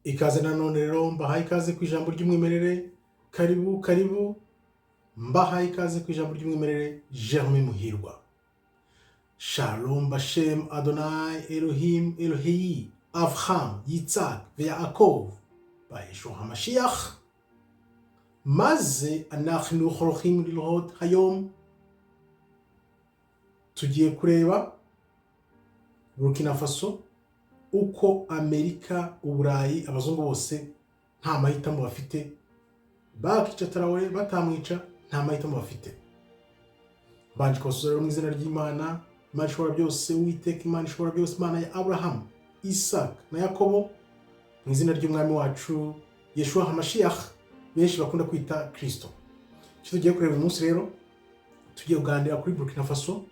Ikaze nanone rero, mbahaye ikaze ku ijambo ry'umwimerere. Karibu, karibu, mbahaye ikaze ku ijambo ry'umwimerere. Germain Muhirwa. Shalom Bashem Adonai Elohim Eloheyi Avraham Yitzhak Yaakov Bayeshua HaMashiach. Maze anachnu holochim lilhot hayom. Tugiye kureba Burkina Faso, uko Amerika, Uburayi, abazungu bose nta mahitamo bafite. Bakica Traore, batamwica, nta mahitamo bafite. Mbanje kubasuhuza rero mu izina ry'Imana, Imana ishobora byose, Uwiteka Imana ishobora byose, Imana ya Aburahamu, Isaka na Yakobo, mu izina ry'Umwami wacu Yeshua HaMashiach, benshi bakunda kwita Kristo. Icyo tugiye kureba uyu munsi rero, tugiye kuganira kuri Burkina Faso,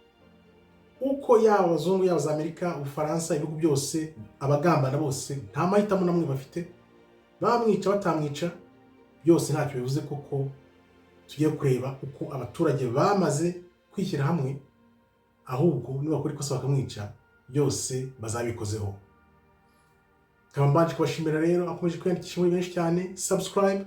uko yaba abazungu, yaba za Amerika, Ubufaransa, ibihugu byose, abagambana bose nta mahitamo namwe bafite. Bamwica, batamwica, byose ntacyo bivuze, kuko tugiye kureba uko abaturage bamaze kwishyira hamwe. Ahubwo nibakora ikosa bakamwica, byose bazabikozeho. Nkaba mbanje kubashimira rero akomeje kwiyandikisha muri benshi cyane. Subscribe,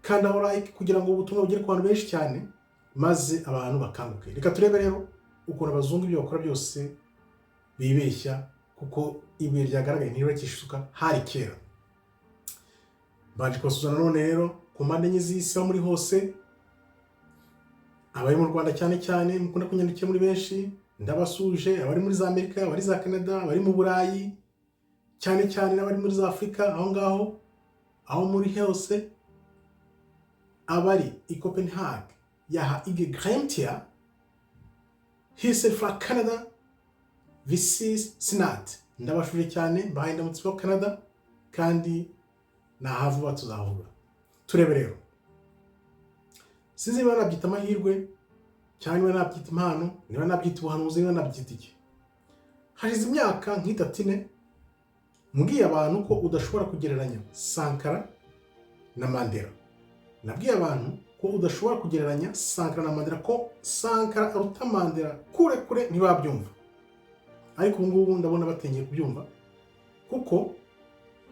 kandi aho like, kugira ngo ubutumwa bugere ku bantu benshi cyane, maze abantu bakanguke. Reka turebe rero ukuntu abazungu ibyo bakora byose bibeshya, kuko ibuye ryagaragaye ntiribakisha isuka, hari kera. Mbanje kubasuhuza nanone rero ku mpande enye z'isi aho muri hose. Abari mu Rwanda cyane cyane mukunda kunyandikira muri benshi, ndabasuje. Abari muri za Amerika, abari za Canada, abari mu Burayi cyane cyane, n'abari muri za Afurika, aho ngaho aho muri hose, abari i Copenhagen, yaha ige Gremtia hilser fra Canada, vi ses snart. Ndabashuje cyane, mbahaye indamutso wa Canada, kandi nahavuba tuzahura. Turebe rero, sinzi niba nabyita amahirwe cyangwa niba nabyita impano, niba nabyita ubuhanuzi, niba nabyita iki. Hashize imyaka nk'itatu, 4, mbwiye abantu ko udashobora kugereranya Sankara na Mandela. Nabwiye abantu ko udashobora kugereranya Sankara na Mandela, ko Sankara aruta Mandela kure kure. Ntibabyumva, ariko ubu ngubu ndabona batangiye kubyumva, kuko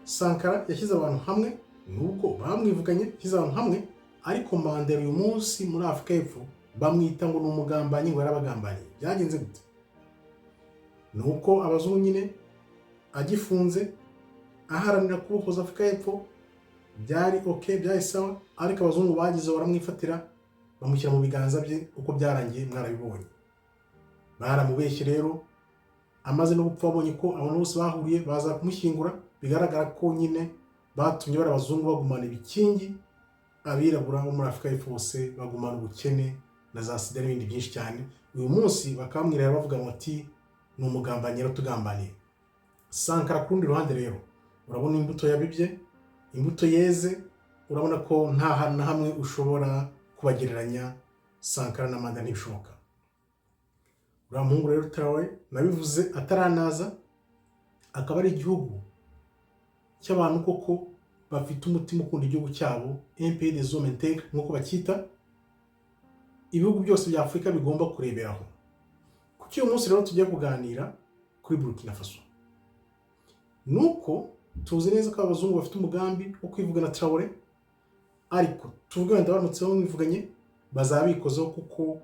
Sankara yashyize abantu hamwe, nubwo bamwivuganye, yashyize abantu hamwe. Ariko Mandela uyu munsi muri Afurika y'Epfo bamwita ngo ni umugambanyi, ngo yarabagambaniye. Byagenze gute? Ni uko abazungu nyine agifunze aharanira kubohoza Afurika y'Epfo byari OK, byari sawa, ariko abazungu bagize baramwifatira, bamushyira mu biganza bye. Uko byarangiye mwarabibonye, baramubeshye rero. Amaze no gupfa, babonye ko abantu bose bahuriye baza kumushyingura. Bigaragara ko nyine batumye bari abazungu bagumana ibikingi, abirabura bo muri Afurika y'Epfo bose bagumana ubukene na za sida n'ibindi byinshi cyane. Uyu munsi bakabamwirira, bavuga ngo ati ni umugambanyi, yaratugambaniye. Sankara ku rundi ruhande rero, urabona imbuto yabibye, imbuto yeze. Urabona ko nta hantu na hamwe ushobora kubagereranya Sankara na Mandela, ntibishoboka. Uriya muhungu rero Traore, nabivuze ataranaza, akaba ari igihugu cy'abantu koko bafite umutima ukunda igihugu cyabo, un pays des hommes intègres nk'uko bacyita, ibihugu byose bya Afurika bigomba kureberaho. Kuki uyu munsi rero tugiye kuganira kuri Burkina Faso? Nuko tuzi neza ko abazungu bafite umugambi wo kwivugana Traore, ariko tuvuge wenda baramutse bamwivuganye bazabikozeho, kuko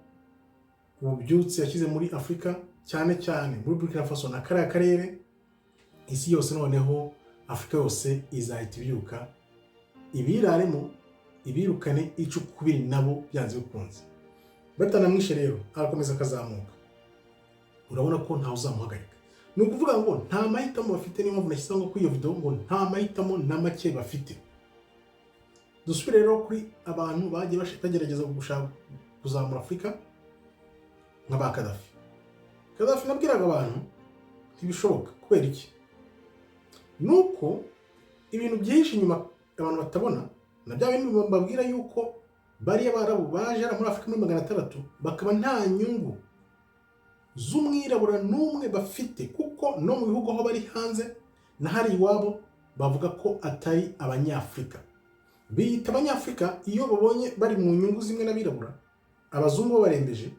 ububyutse yashyize muri Afurika, cyane cyane muri Burkina Faso na kariya karere, isi yose, noneho Afurika yose izahita ibyuka, ibiraremo, ibirukane icukubiri nabo byanze bikunze. Batanamwishe rero arakomeza akazamuka, urabona ko ntawe uzamuhagarika. Ni ukuvuga ngo nta mahitamo bafite. Niyo mpamvu nashyizeho ngo kuri iyo video ngo nta mahitamo na make bafite. Dusubire rero kuri abantu bagiye bagerageza gushaka kuzamura Afurika nka ba Kadafi. Kadafi, nabwiraga abantu ntibishoboka. Kubera iki? Nuko ibintu byinshi inyuma abantu batabona, na bya bindi mbabwira yuko bariya Barabu baje hano muri Afurika muri 600, bakaba nta nyungu z'umwirabura n'umwe bafite, kuko no mu bihugu aho bari hanze na hari iwabo bavuga ko atari Abanyafurika. Biyita Abanyafurika iyo babonye bari mu nyungu zimwe n'abirabura, abazungu babarembeje,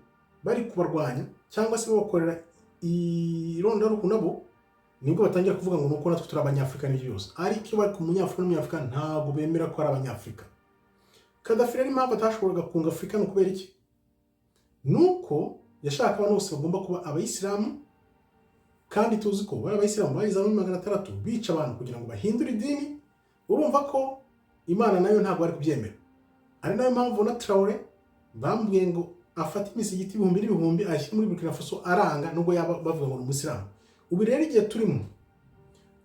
bari kubarwanya cyangwa se babakorera irondaruhu nabo. Nibwo batangira kuvuga ngo nuko natwe turi Abanyafurika n'ibyo byose. Ariko iyo bari ku Munyafurika n'Umunyafurika, ntabwo bemera ko ari Abanyafurika. Kadafi rero, impamvu atashoboraga kunga Afurika ni ukubera iki? Nuko yashaka abantu bose bagomba kuba Abayisilamu, kandi tuzi ko bari Abayisilamu bageze muri 600 bica abantu kugira ngo bahindure idini. Urumva ko Imana nayo ntabwo bari kubyemera. Ari nayo mpamvu ubona Traore bambwiye ngo afate imisigiti ibihumbi n'ibihumbi ayashyire muri Burkina Faso, aranga, nubwo yaba bavuga ngo ni Umusilamu. Ubu rero igihe turimo,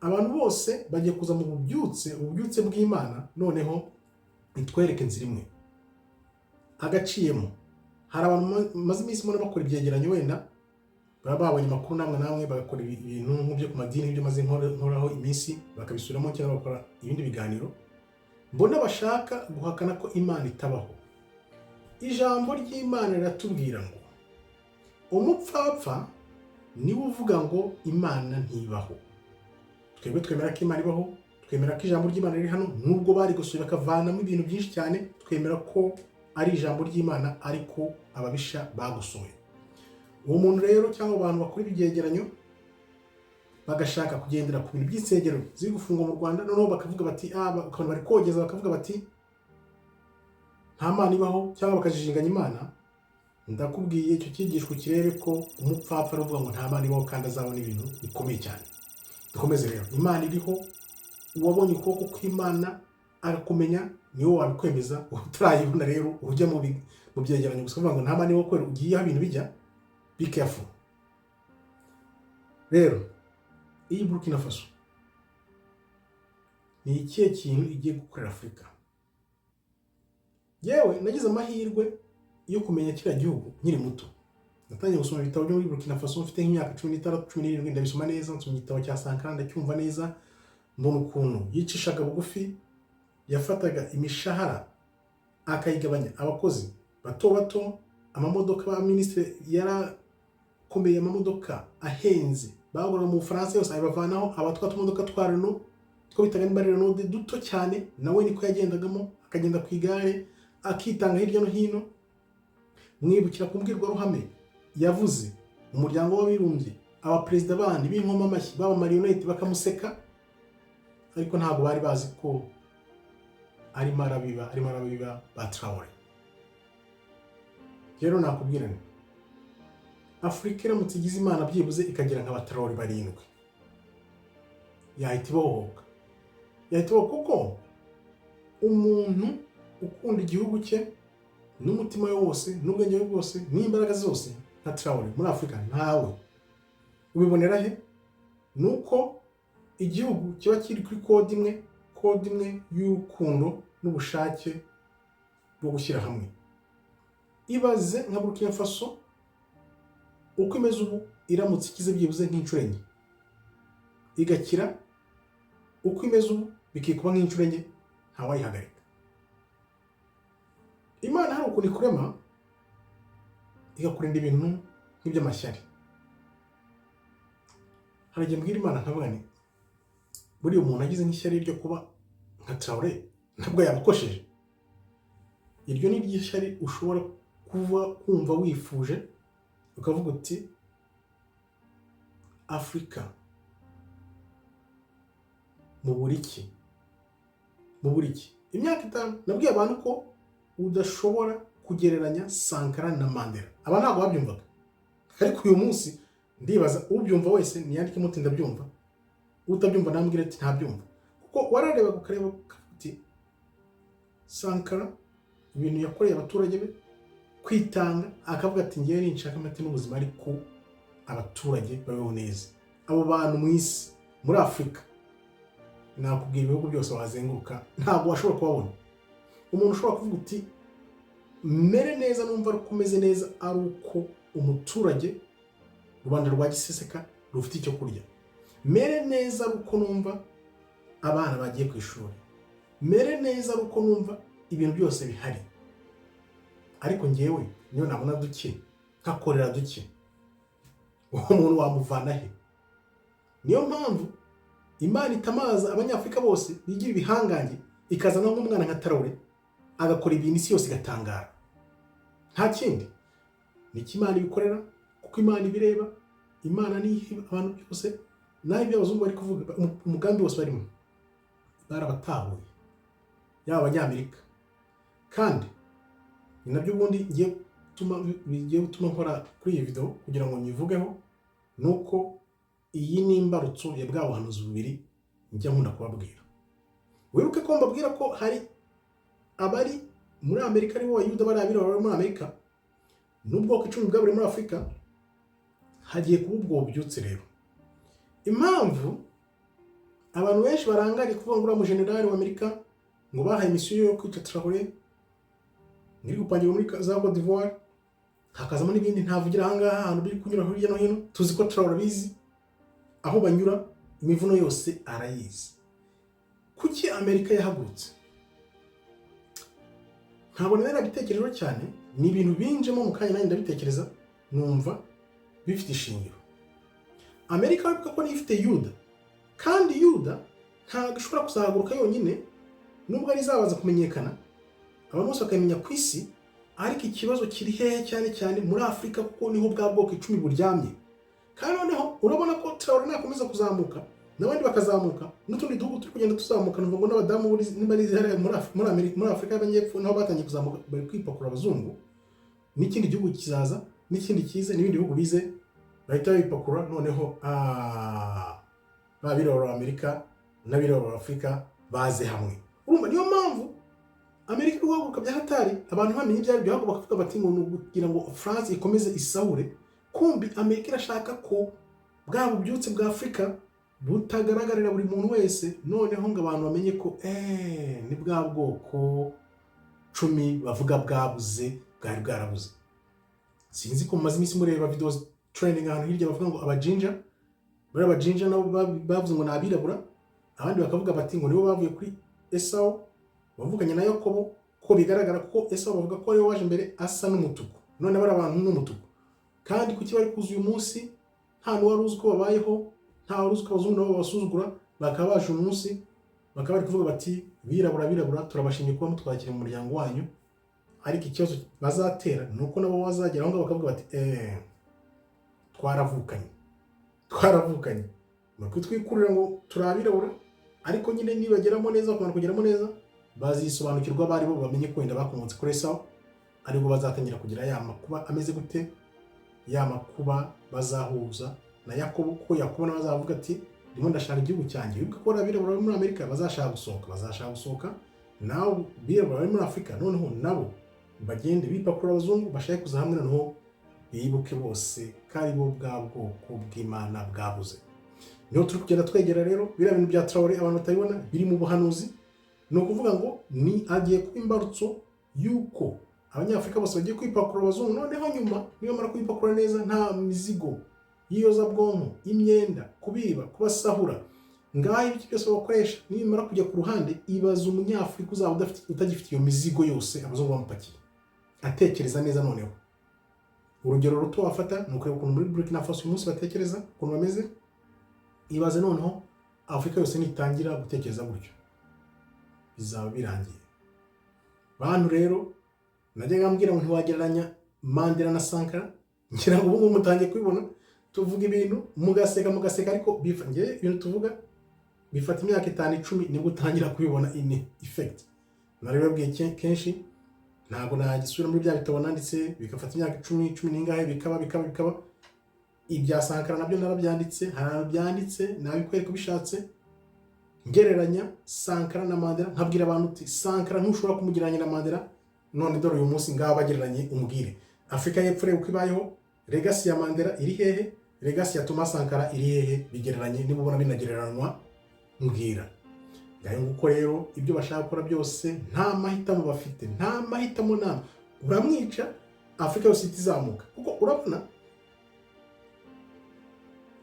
abantu bose bagiye kuza mu bubyutse, ububyutse bw'Imana. Noneho itwereke inzira imwe agaciyemo. Hari abantu maze iminsi mbona bakora ibyegeranyo, wenda baba babonye amakuru namwe namwe, bagakora ibintu nk'ibyo ku madini, nk'ibyo maze nkoraho iminsi, bakabisubiramo cyangwa bakora ibindi biganiro. Mbona bashaka guhakana ko Imana itabaho. Ijambo ry'Imana riratubwira ngo umupfapfa niwe uvuga ngo Imana ntibaho. Twebwe twemera ko Imana ibaho, twemera ko ijambo ry'Imana riri hano, nubwo bari gusura bakavanamo ibintu byinshi cyane. Twemera ko ari ijambo ry'Imana, ariko ababisha bagusohoye. Uwo muntu rero cyangwa abantu bakora ibyegeranyo bagashaka kugendera ku bintu by'insengero ziri gufungwa mu Rwanda, noneho bakavuga bati, ukabona bari kogeza, bakavuga bati nta Mana ibaho, cyangwa bakajijinganya Imana. Ndakubwiye, icyo cyigishwa kirebe ko umupfapfa aravuga ngo nta Mana ibaho, kandi azabona ibintu bikomeye cyane. Dukomeze rero. Imana iriho. Uwabonye ukuboko kw'Imana arakumenya, niwe wabikwemeza. Utarayibona rero, ujya mu byegeranyo gusa uvuga ngo nta Mana ibaho kubera ugiye aho ibintu bijya. Be careful. Rero iyi Burkina Faso ni ikihe kintu igiye gukorera Afurika? Yewe, nagize amahirwe yo kumenya kiriya gihugu nkiri muto. Natangiye gusoma ibitabo byo muri Burkina Faso mfite nk'imyaka 16, 17. Ndabisoma neza, nsoma igitabo cya Sankara, ndacyumva neza. Mbona ukuntu yicishaga bugufi, yafataga imishahara akayigabanya abakozi bato bato. Amamodoka ba minisitiri yarakomeye, amamodoka ahenze baguraga mu Bufaransa yose ayabavanaho, abatwa tumodoka twa Renault, two bitaga niba ari Renault, duto cyane, nawe niko yagendagamo, akagenda ku igare, akitanga hirya no hino. Mwibukira ku mbwirwaruhame yavuze mu Muryango w'Abibumbye, abaperezida bandi b'inkoma amashyi baba marionette bakamuseka, ariko ntabwo bari bazi ko arimo arabiba ba Traore. Rero nakubwira nti Afurika iramutse igize Imana byibuze ikagira nka ba Traore barindwi, yahita ibohoka, yahita ibohoka, kuko umuntu ukunda igihugu cye n'umutima we wose n'ubwenge bwe bwose n'imbaraga zose nka Traore muri Afurika ntawe. Ubibonera he? Ni uko igihugu kiba kiri kuri code imwe, code imwe y'urukundo n'ubushake bwo gushyira hamwe. Ibaze nka Burkina Faso uko imeze ubu, iramutse ikize byibuze nk'inshuro enye, igakira uko imeze ubu bikikuba nk'inshuro enye, ntawayihagarika. Imana hari ukuntu ikurema, igakurinda ibintu nk'iby'amashyari. Hari igihe mbwira Imana nkavuga nti buriya umuntu agize nk'ishyari ryo kuba nka Traore, ntabwo yabakosheje. Iryo ni ryo shyari ushobora kuba kumva wifuje, ukavuga uti Afurika mu buri ki, mu buri ki. Imyaka 5 nabwiye abantu ko udashobora kugereranya Sankara na Mandela. Aba ntabwo babyumvaga, ariko uyu munsi ndibaza ubyumva wese niyandike muti ndabyumva, utabyumva nambwira ati ntabyumva. Kuko wararebaga, ukareba, ukavuga uti Sankara ibintu yakoreye abaturage be, kwitanga, akavuga ati ngewe ninshaka amata n'ubuzima, ariko abaturage babeho neza. Abo bantu mu isi, muri Afurika, nakubwira ibihugu byose wazenguruka, ntabwo washobora kubabona umuntu ushobora kuvuga uti mere neza, numva ari uko umeze neza, ari uko umuturage, rubanda rwa giseseka, rufite icyo kurya, mere neza ari uko numva abana bagiye ku ishuri, mere neza ari uko numva ibintu byose bihari. Ariko ngewe niyo nabona duke, nkakorera duke, uwo muntu wamuvana he? Niyo mpamvu Imana itamaza Abanyafurika bose bigira ibihangange, ikazana nk'umwana nka Traore, agakora ibintu isi yose igatangara. Nta kindi, ni icyo Imana ibikorera, kuko Imana ibireba. Imana niyo iha abantu byose. Naho ibyo abazungu bari kuvuga, umugambi wose barimo barabatahuye, yaba Abanyamerika. Kandi ni nabyo ubundi ngiye gutuma, bigiye gutuma nkora kuri iyi video kugira ngo nyivugeho, ni uko iyi ni imbarutso ya bwa buhanuzi bubiri njya nkunda kubabwira. Wibuke ko mbabwira ko hari abari muri Amerika, aribo Bayuda, bari abirabura bari muri Amerika, n'ubwoko 10 bwaburi muri Afurika. Hagiye kuba ubwo bubyutse. Rero impamvu abantu benshi barangariye kuvuga ngo uriya mujenerali wa Amerika ngo bahaye mission yo kwica Traoré, ngiri gupangirwa muri za Cote d'Ivoire, hakazamo n'ibindi ntavugira ahangaha, ahantu biri kunyura hirya no hino. Tuzi ko Traoré abizi aho banyura, imivuno yose arayizi. Kuki Amerika yahagurutse? Ntabwo nari nabitekerejeho cyane, ni ibintu binjemo mu kanya, nanjye ndabitekereza numva bifite ishingiro. Amerika, wibuka ko niyo ifite Yuda, kandi Yuda ntabwo ishobora kuzahaguruka yonyine, nubwo ari izabanza kumenyekana, abantu bose bakamenya ku isi. Ariko ikibazo kiri hehe? Cyane cyane muri Afurika, kuko niho bwa bwoko 10 buryamye. Kandi noneho urabona ko Traoré nakomeza kuzamuka, n'abandi bakazamuka, n'utundi duhugu turi kugenda tuzamuka, numva ngo n'abadamu niba ari hariya muri Afurika y'Amajyepfo naho batangiye kuzamuka, bari kwipakura abazungu. N'ikindi gihugu kizaza, n'ikindi kize, n'ibindi bihugu bize, bahita babipakura. Noneho ba birabura ba Amerika n'abirabura ba Afurika baze hamwe. Urumva niyo mpamvu Amerika iri guhaguruka bya hatari. Abantu bamenye ibyo ari byo, ahubwo bakavuga bati ngo ni ukugira ngo France ikomeze isahure. Kumbi Amerika irashaka ko bwa bubyutse bwa Afurika butagaragarira buri muntu wese, noneho ngo abantu bamenye ko ni bwa bwoko 10 bavuga bwabuze, bwari bwarabuze. Sinzi ko mumaze iminsi mureba videos trending ahantu hirya, bavuga ngo abajinja, bariya abajinja nabo bavuze ngo ni abirabura, abandi bakavuga bati ngo nibo bavuye kuri Esawu wavuganye na Yakobo, ko bigaragara ko Esawu bavuga ko ariwe waje mbere asa n'umutuku, none bari abantu n'umutuku. Kandi kuki bari kuza uyu munsi? Nta n'uwari uzi ko babayeho, nta wari uzi ko abazungu nabo babasuzugura, bakaba baje uyu munsi, bakaba bari kuvuga bati: "Birabura, birabura, turabashimiye kuba mutwakira mu muryango wanyu." Ariko ikibazo bazatera ni uko nabo bazagera aho ngaho bakavuga bati: "Twaravukanye, twaravukanye, ni ukutwikurira ngo turi abirabura." Ariko nyine nibageramo neza, bakamara kugeramo neza, bazisobanukirwa abo ari bo, bamenye ko wenda bakomotse kuri Esawu, aribwo bazatangira kugira ya makuba ameze gute, ya makuba bazahuza na Yakobo, kuko Yakobo nawe azavuga ati: "Ndimo ndashaka igihugu cyanjye." Wibuke ko abirabura bari muri Amerika bazashaka gusohoka, bazashaka gusohoka nawe birabura bari muri Afurika, noneho nabo bagende bipakura abazungu, bashake kuza hamwe, noneho bibuke bose ko ari bo bwa bwoko bw'Imana bwabuze. Niho turi kugenda twegera. Rero biriya bintu bya Traoré abantu batabibona, biri mu buhanuzi. Ni ukuvuga ngo ni agiye kuba imbarutso y'uko Abanyafurika bose bagiye kwipakura abazungu. Noneho nyuma nibamara kwipakura neza, nta mizigo y'iyozabwonko, imyenda, kubiba, kubasahura, ngaho ibyo byose bakoresha nibimara kujya ku ruhande, ibaza Umunyafurika uzaba utagifite iyo mizigo yose abazungu bamupakiye, atekereza neza. Noneho urugero ruto wafata ni ukureba ukuntu muri Burkina Faso uyu munsi batekereza, ukuntu bameze. Ibaze noneho Afurika yose nitangira gutekereza gutyo, bizaba birangiye. Bantu rero, najyaga mbwira ngo ntiwagereranya Mandela na Sankara, ngira ngo ubu ngubu mutangiye kubibona. Tuvuga ibintu mugaseka, mugaseka, ariko ngewe ibintu tuvuga bifata imyaka 5, 10, nibwo utangira kubibona in effect. Narabibabwiye kenshi, ntabwo nagisubira muri bya bitabo nanditse, bigafata imyaka 10, cumi n'ingahe, bikaba bikaba bikaba. Ibya Sankara nabyo narabyanditse, hari ahantu byanditse, nabikwereka ubishatse. Ngereranya Sankara na Mandela, nkabwira abantu uti: "Sankara ntushobora kumugereranya na Mandela." None dore uyu munsi ngaho bagereranye. Umbwire, Afurika y'Epfo, reba uko ibayeho, legacy ya Mandela iri hehe? Legacy ya Thomas Sankara iri hehe? Bigereranye, niba ubona binagereranywa, mbwira. Ngayo nguko rero, ibyo bashaka gukora byose nta mahitamo bafite, nta mahitamo nama. Uramwica, Afurika yose ihita izamuka, kuko urabona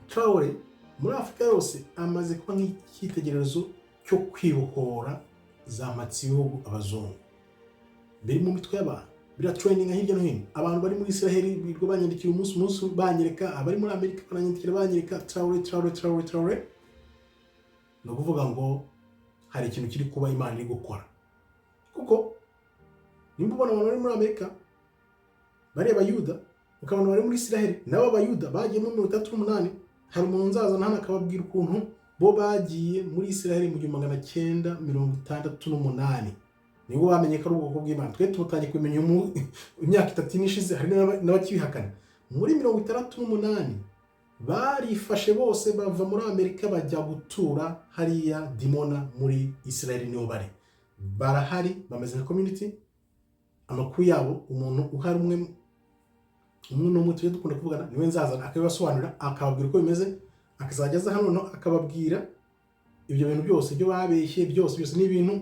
Traore muri Afurika yose amaze kuba nk'icyitegererezo cyo kwibohora za mpatsibihugu, abazungu. Biri mu mitwe y'abantu, biratrendinga hirya no hino. Abantu bari muri Israel birirwa banyandikira umunsi umunsi banyereka, abari muri Amerika baranyandikira banyereka Traore, Traore, Traore, Traore. Ni ukuvuga ngo hari ikintu kiri kuba, Imana iri gukora, kuko nimba ubona abantu bari muri Amerika bareba Yuda, ukabona bari muri Israel nabo Abayuda bagiyemo 68. Hari umuntu nzazana hano akababwira ukuntu bo bagiye muri Israel mu 1968, nibwo bamenye ko ari ubwoko bw'Imana. Twe tubutangiye kubimenya mu imyaka 3 ishize, hari n'abakibihakana. Muri 68 barifashe bose bava muri Amerika, bajya gutura hariya Dimona muri Israel, niho bari, barahari, bameze nka community. Amakuru yabo, umuntu uhari umwe umwe n'umwe tujya dukunda kuvugana, niwe nzazana akabibasobanurira, akababwira uko bimeze, akazajya aza hano noneho akababwira ibyo bintu byose, ibyo babeshye byose byose. Ni ibintu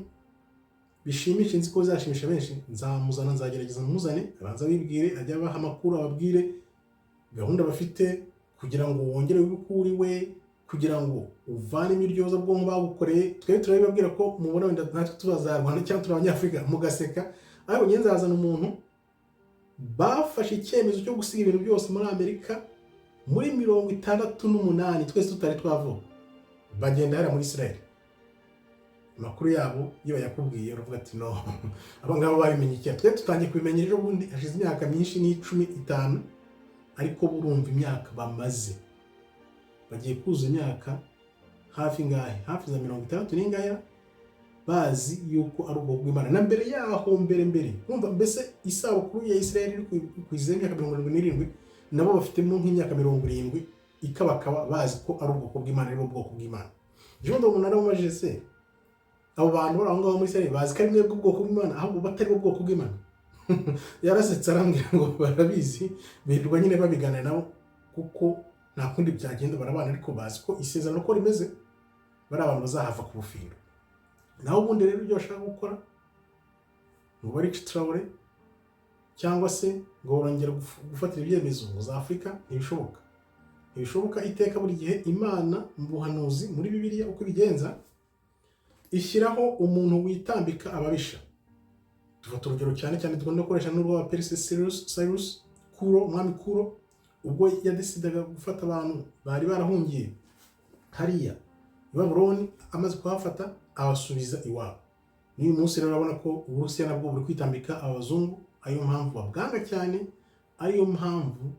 bishimisha, nzi ko bizashimisha benshi. Nzamuzana, nzagerageza muzane, abanza abibwire, ajye abaha amakuru, ababwire gahunda bafite kugira ngo wongere wibuke uwo uri we, kugira ngo uvanemo iryozabwonko bagukoreye. Twebwe turabibabwira ko mubona wenda natwe tubazarwanda cyangwa turi Abanyafurika, mugaseka, ariko njye nzazana umuntu bafashe icyemezo cyo gusiga ibintu byose muri Amerika muri 68, twese tutari twavuka, bagenda hariya muri Israel. Amakuru yabo iyo bayakubwiye uravuga ati: "No, aba ngaba babimenye iki?" Twe tutangiye kubimenya ejo bundi, hashize imyaka myinshi, n'icumi itanu, ariko burumva imyaka bamaze, bagiye kuzuza imyaka hafi ngahe, hafi za 60 n'ingaya, bazi yuko ari ubwoko bw'Imana. Na mbere yaho, mbere mbere, urumva mbese isabukuru ya Israel iri kwizihiza imyaka 77, nabo bafitemo nk'imyaka 70 ikabakaba bazi ko ari ubwoko bw'Imana, ari bo bwoko bw'Imana. Ejo bundi umuntu aramubajije: "Se abo bantu bari aho ngaho muri Israel bazi ko ari mwebwe ubwoko bw'Imana, ahubwo batari bo bwoko bw'Imana?" Yarasetse, arambwira ngo barabizi, birirwa nyine babiganira nabo, kuko nta kundi byagenda, barabana, ariko bazi ko isezerano uko rimeze, bari abantu bazahava ku bufindo. Naho ubundi rero ibyo bashaka gukora ngo barice Traore cyangwa se ngo barongera gufatira ibyemezo ngo za Afurika, ntibishoboka, ntibishoboka. Iteka buri gihe Imana mu buhanuzi muri Bibiliya uko ibigenza, ishyiraho umuntu witambika ababisha. Dufata urugero cyane cyane dukunda gukoresha n'urwa Perse Cyrus Kuro, umwami Kuro, ubwo yadesidaga gufata abantu bari barahungiye hariya i Babuloni, amaze kuhafata abasubiza iwabo. N'uyu munsi rero urabona ko Uburusiya nabwo buri kwitambika abazungu, ariyo mpamvu babwanga cyane, ariyo mpamvu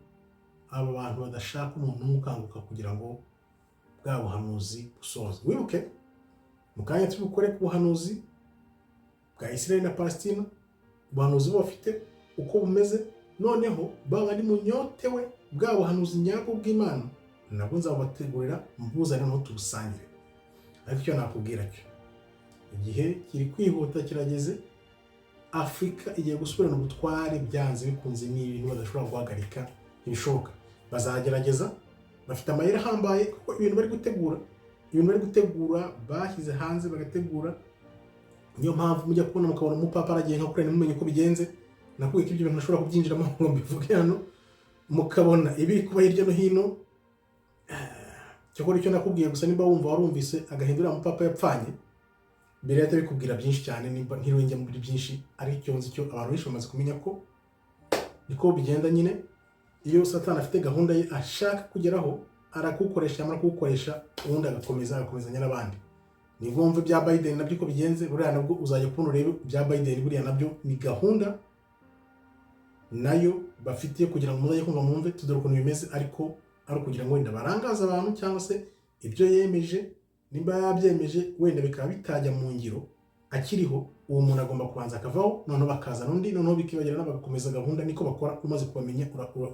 aba bantu badashaka umuntu umwe ukanguka kugira ngo bwa buhanuzi busohoze. Wibuke mu kanya turi bukore ku buhanuzi bwa Israel na Palestina, ubuhanuzi bo bafite uko bumeze. Noneho baba bari munyotewe bwa buhanuzi nyabwo bw'Imana, nabwo nzabubategurira, mbuzane noneho tubusangire. Ariko icyo nakubwira cyo, igihe kiri kwihuta, kirageze. Afurika igiye gusubirana ubutware byanze bikunze. Ni ibintu badashobora guhagarika, ntibishoboka. Bazagerageza, bafite amayeri ahambaye, kuko ibintu bari gutegura bashyize hanze bagategura. Niyo mpamvu mujya kubona mukabona umupapa aragiye nka kuriya, ntimumenye uko bigenze. Nakubwiye ko ibyo bintu ntashobora kubyinjiramo ngo mbivuge hano, mukabona ibiri kuba hirya no hino. Cyakora icyo nakubwiye gusa, nimba wumva warumvise agahinda uriya mupapa yapfanye, mbere yahita bikubwira byinshi cyane, nimba ntiriwe njya muri byinshi. Ariko icyo nzi cyo, abantu benshi bamaze kumenya ko niko bigenda nyine. Iyo Satani afite gahunda ye ashaka kugeraho, arakukoresha, yamara kuwukoresha ubundi agakomeza, agakomezanya n'abandi. Nibwo wumva ibya Biden nabyo uko bigenze. Buriya nabwo uzajya kubona urebe ibya Biden, buriya nabyo ni gahunda nayo bafitiye kugira ngo muzajye kumva mwumve tudore ukuntu bimeze, ariko ari ukugira ngo wenda barangaze abantu, cyangwa se ibyo yemeje, nimba yabyemeje wenda bikaba bitajya mu ngiro akiriho, uwo muntu agomba kubanza akavaho, noneho bakazana undi, noneho bikibagirana, bagakomeza gahunda. Niko bakora. Umaze kubamenya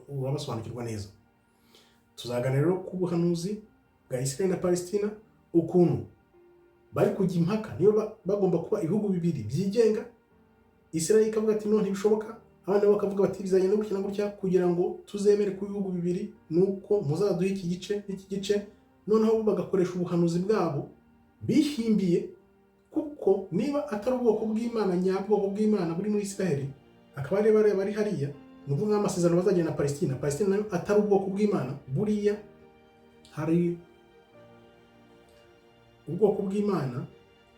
urabasobanukirwa neza. Tuzaganira rero ku buhanuzi bwa Israel na Palestina, ukuntu bari kujya impaka niba bagomba kuba ibihugu bibiri byigenga. Israel ikavuga ati: "No, ntibishoboka." Abandi nabo bakavuga bati: "Bizagenda gutya na gutya, kugira ngo tuzemere kuba ibihugu bibiri nuko muzaduhe iki gice n'iki gice." Noneho bo bagakoresha ubuhanuzi bwabo bihimbiye, kuko niba atari ubwoko bw'Imana nyabwoko bw'Imana buri muri Israel, akaba ari bariya bari hariya, ni ukuvuga nk'amasezerano bazagirana na Palestina, Palestina nayo atari ubwoko bw'Imana. Buriya hari ubwoko bw'Imana,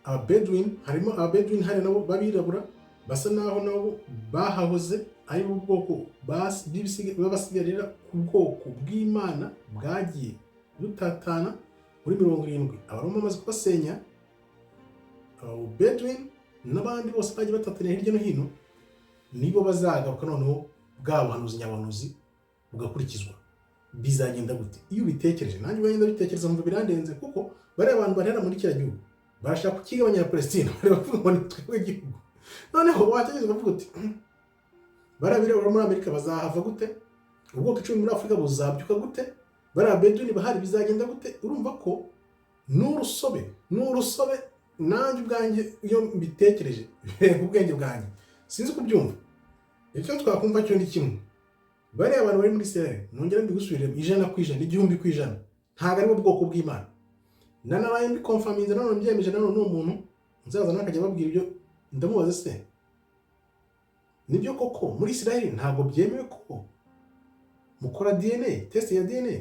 Ababedouin, harimo Ababedouin hariya nabo b'abirabura, basa naho nabo bahahoze ari bo bwoko b'abasigarira ku bwoko bw'Imana bwagiye butatana muri 70, Abaroma bamaze kubasenya. Ababedouin n'abandi bose bagiye batataniye hirya no hino nibo bazagaruka, noneho bwa buhanuzi nyabuhanuzi bugakurikizwa. Bizagenda gute iyo ubitekereje? Nanjye ubwanjye ndabitekereza nkumva birandenze, kuko bariya bantu barera muri kiriya gihugu barashaka kukigabanya Palestine, bareba bavuga ngo ni twebwe igihugu. Noneho watekereza ukavuga uti: "Bariya birabura muri Amerika bazahava gute? Ubwoko 10 muri Afurika buzabyuka gute? Bariya Bedouin bahari bizagenda gute?" Urumva ko ni urusobe, ni urusobe. Nanjye ubwanjye iyo mbitekereje birenga ubwenge bwanjye, sinzi kubyumva. Icyo twakumva cyo ni kimwe: bariya abantu bari muri Israel, nongera mbigusubiremo, 100%, 1000%, ntabwo ari bo bwoko bw'Imana. Nanaraye mbiconfirminze, nanone mbyemeje nanone. N'uwo muntu nzaza nawe akajya ababwira ibyo, ndamubaza: "Se nibyo koko muri Israel ntabwo byemewe ko mukora DNA test ya DNA?"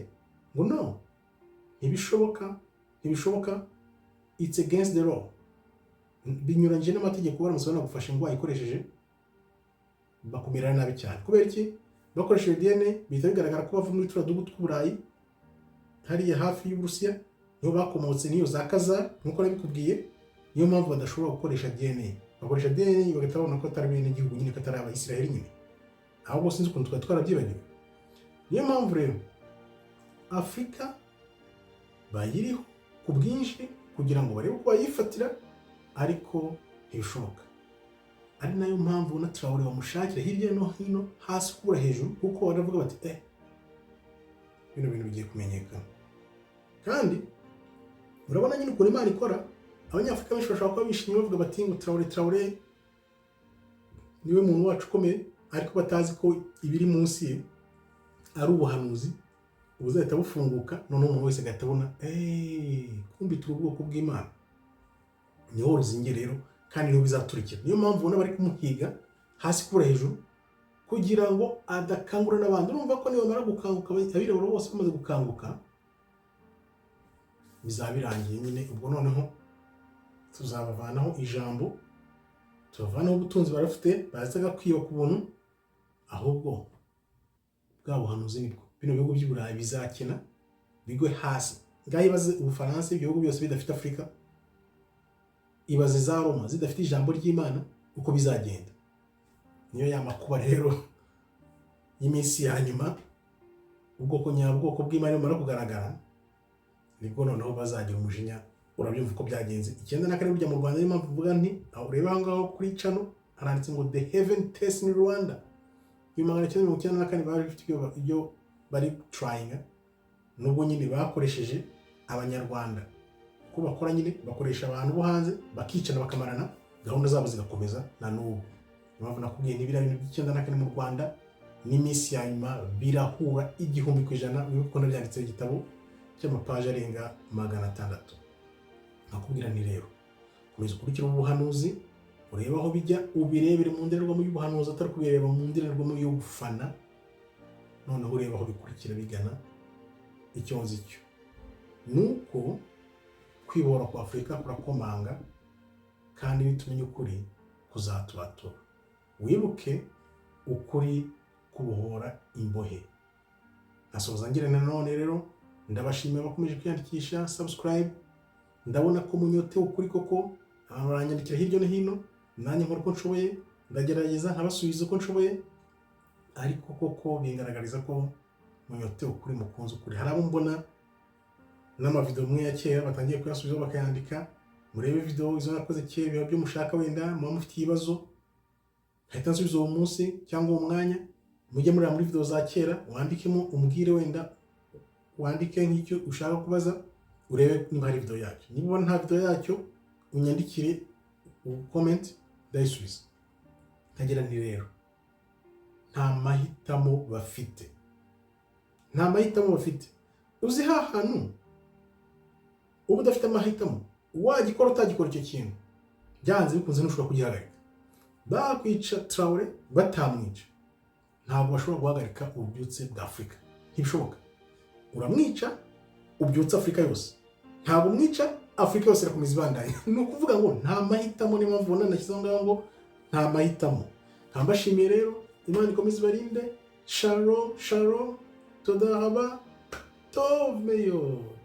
Ngo: "No, ntibishoboka, ntibishoboka, it's against the law, binyuranyije n'amategeko. Baramutse banagufashe ngo wayikoresheje, bakumira nabi cyane." Kubera iki? Bakoresheje DNA bihita bigaragara ko bava muri turiya duhugu tw'Uburayi, hariya hafi y'Uburusiya niho bakomotse, n'iyo za Khazar nk'uko nabikubwiye. Niyo mpamvu badashobora gukoresha DNA. Bakoresha DNA bagahita babona ko atari bene gihugu nyine, ko atari Abayisiraheli nyine. Ahubwo sinzi ukuntu twari twarabyibagiwe. Niyo mpamvu rero Afurika bayiriho ku bwinshi kugira ngo barebe uko bayifatira, ariko ntibishoboka. Ari nayo mpamvu ubona Traoré bamushakira hirya no hino, hasi kubura hejuru, kuko baravuga bati: "Bino bintu bigiye kumenyekana." Kandi urabona nyine ukuntu Imana ikora. Abanyafurika benshi bashobora kuba bishimye, bavuga bati ngo Traoré, Traoré niwe muntu wacu ukomeye, ariko batazi ko ibiri munsi ye ari ubuhanuzi buzahita bufunguka, noneho umuntu wese agahita abona: "Eee, kumbi turi ubwoko bw'Imana." Niho ruzingiye rero, kandi niho bizaturikira. Niyo mpamvu ubona bari kumuhiga hasi kubura hejuru kugira ngo adakangura n'abandi. Urumva ko nibamara gukanguka, abirabura bose bamaze gukanguka, bizaba birangiye nyine. Ubwo noneho tuzabavanaho ijambo, tubavanaho ubutunzi barafite bazaga kwiba ku buntu. Ahubwo bwa buhanuzi nibwo bino bihugu by'i Burayi bizakena bigwe hasi. Ngaho ibaze Ubufaransa, ibyo bihugu byose bidafite Afurika. Ibaze za Roma zidafite ijambo ry'Imana, uko bizagenda. Niyo ya makuba rero y'iminsi ya nyuma. Ubwoko nyabwoko bw'Imana bumara kugaragara, nibwo noneho bazagira umujinya. Urabyumva uko byagenze 94 burya mu Rwanda. Niyo mpamvu mvuga nti aho ureba aho ngaho kuri channel haranditse ngo "The Heaven Test in Rwanda". 1994 bari bafite ibyo bari tryinga, nubwo nyine bakoresheje Abanyarwanda. Uko bakora nyine, bakoresha abantu bo hanze, bakicana, bakamarana, gahunda zabo zigakomeza na n'ubu. Niyo mpamvu nakubwiye n'ibiriya bintu by'94 mu Rwanda n'iminsi ya nyuma birahura 1000%. Wibuke ko nabyanditseho igitabo cy'amapaji arenga 600. Nakubwira nti rero komeza ukurikire ubu buhanuzi, urebe aho bijya, ubirebere mu ndorerwamo y'ubuhanuzi, atari kubireba mu ndorerwamo yo gufana. Noneho urebe aho bikurikira bigana. Icyo nzi cyo ni uko kwibohora kwa Afurika kurakomanga, kandi nitumenya ukuri kuzatubatura. Wibuke ukuri kubohora imbohe. Nkasoza ngira nanone rero ndabashimiye abakomeje kwiyandikisha, subscribe. Ndabona ko munyotewe ukuri koko. Abantu baranyandikira hirya no hino, nanjye nkora uko nshoboye, ndagerageza nkabasubiza uko nshoboye, ariko koko bingaragariza ko munyotewe ukuri, mukunze ukuri. Hari abo mbona n'amavideo amwe ya kera batangiye kuyasubizaho bakayandika: "Murebe video izo nakoze kera." Biba byo mushaka, wenda muba mufite ibibazo, nkahita nsubiza uwo munsi cyangwa uwo mwanya. Mujye mureba muri video za kera, wandikemo, umbwire, wenda wandike nk'icyo ushaka kubaza, urebe niba hari video yacyo. Niba ubona nta video yacyo, unyandikire comment, ndayisubiza. Nkagira nti rero nta mahitamo bafite, nta mahitamo bafite. Uzi ha hantu uba udafite amahitamo, wagikora utagikora icyo kintu, byanze bikunze ntushobora kugihagarika. Bakwica Traore, batamwica, ntabwo bashobora guhagarika ububyutse bwa Afurika, ntibishoboka. Uramwica, ubyutse Afurika yose; ntabwo umwica, Afurika yose irakomeza ibandanya. Ni ukuvuga ngo nta mahitamo. Niyo mpamvu ubona nashyizeho ngaho ngo nta mahitamo. Nkambashimiye rero, Imana ikomeze ibarinde. Shalom, shalom, toda raba, tov meod.